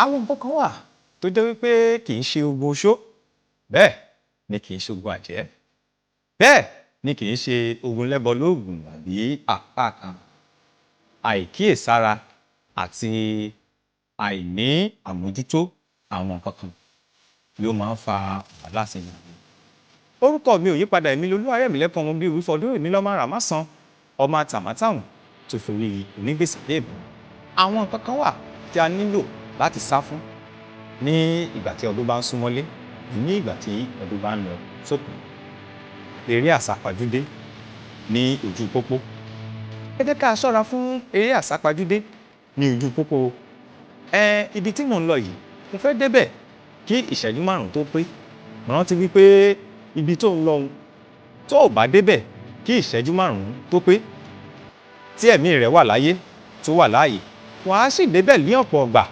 Àwọn nǹkan kan wà tó jẹ́ wípé kì í ṣe ogun oṣó, bẹ́ẹ̀ ni kì í ṣe ogun àjẹ́, bẹ́ẹ̀ ni kì í ṣe ogun lẹ́bọ-lóògùn àbí àpá kan. Àìkíyèsára àti àìní àmójútó àwọn nǹkan kan ló máa ń fa wàhálà sínú ayé. Orúkọ mi ò yípadà, èmi lOlúwarẹ̀mílẹ́kún ọmọ bíi Olúfọdún, èmi lọ́mọ àràmásàn, ọmọ àtàmátàwùn tó forí onígbèsè léèbù. Àwọn nǹkan kan wà tí a nílò láti sá fún ní ìgbà tí ọdún bá ń súnmọ́lé, ní ìgbà tí ọdún bá ń lọ sópin. Eré àsápajúdé ní ojú pópó. Ẹ jẹ́ ká ṣọ́ra fún eré àsápajúdé ní ojú pópó. Ẹ ibi tí mò ń lọ yìí, mo fẹ́ débẹ̀ kí ìṣẹ́jú 5 tó pé. Rántí wípé ibi tó ń lọ òun, tó ò bá débẹ̀ kí ìṣẹ́jú 5 tó pé, tí ẹ̀mí rẹ̀ wà láyé, tó wà láàyè, wàá sì débẹ̀ ní ọ̀pọ̀ ọgbà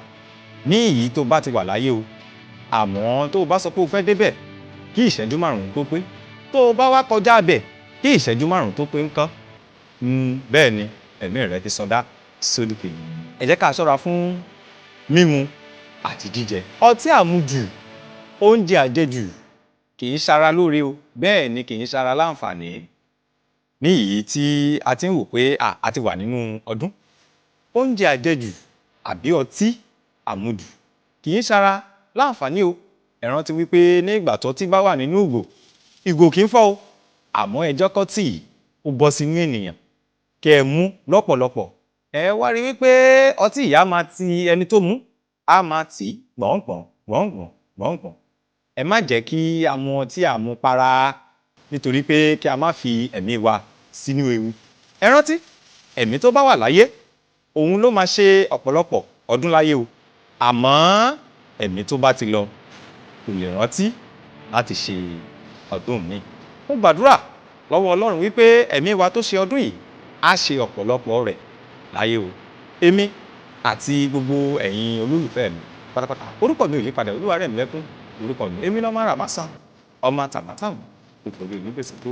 ní ìyí tó bá ti wà láyé o. Àmọ́ tó o bá sọ pé o fẹ́ débẹ̀ kí ìṣẹ́jú 5 tó pé, tó o bá wá kọjá bẹ̀ kí ìṣẹ́jú 5 tó pé ńkọ́? Bẹ́ẹ̀ ni ẹ̀mí rẹ̀ ti sọdá sódìkejì. Ẹ jẹ́ ká ṣọ́ra fún mímu àti jíjẹ. Ọtí àmujù, oúnjẹ àjẹjù kì í ṣara lóore o, bẹ́ẹ̀ ni kì í ṣara láǹfààní. Ní ìyí tí a ti ń wò pé a ti wà nínú ọdún. Oúnjẹ àjẹjù àbí ọtí àmujù kì í ṣara láǹfààní o. Ẹ rántí wípé ní ìgbà tọ́tí bá wà nínú ìgò, ìgò kì í fọ́ o. Àmọ́ ẹ jẹ́ kọ́tí yìí ó bọ́ sínú ènìyàn kí ẹ mú lọ́pọ̀lọpọ̀. Ẹ wá rí wípé ọtí yìí á máa ti ẹni tó mú, á máa tì í gbọ̀ngbọ̀n, gbọ̀ngbọ̀n, gbọ̀ngbọ̀n. Ẹ má jẹ́ kí a mu ọtí àmupara nítorí pé kí a má fi ẹ̀mí wa sínú ewu. Ẹ rántí, ẹ̀mí tó bá wà láyé, òun ló máa ṣe ọ̀pọ̀lọpọ̀ ọdún láyé o. Àmọ́ ẹ̀mí tó bá ti lọ kò lè rántí láti ṣe ọdún míì. Mo gbàdúrà lọ́wọ́ Ọlọ́run wípé ẹ̀mí wa tó ṣe ọdún yìí á ṣe ọ̀pọ̀lọpọ̀ rẹ̀ láyé o. Èmi àti gbogbo ẹ̀yin olólùfẹ́ mi pátápátá. Orúkọ mi ò yípadà, Olúwarẹ̀mílẹ́kún orúkọ mi. Èmi lọ́mọ àràmásàn, ọmọ àtàmátàwùn tó forí onígbèsè tó.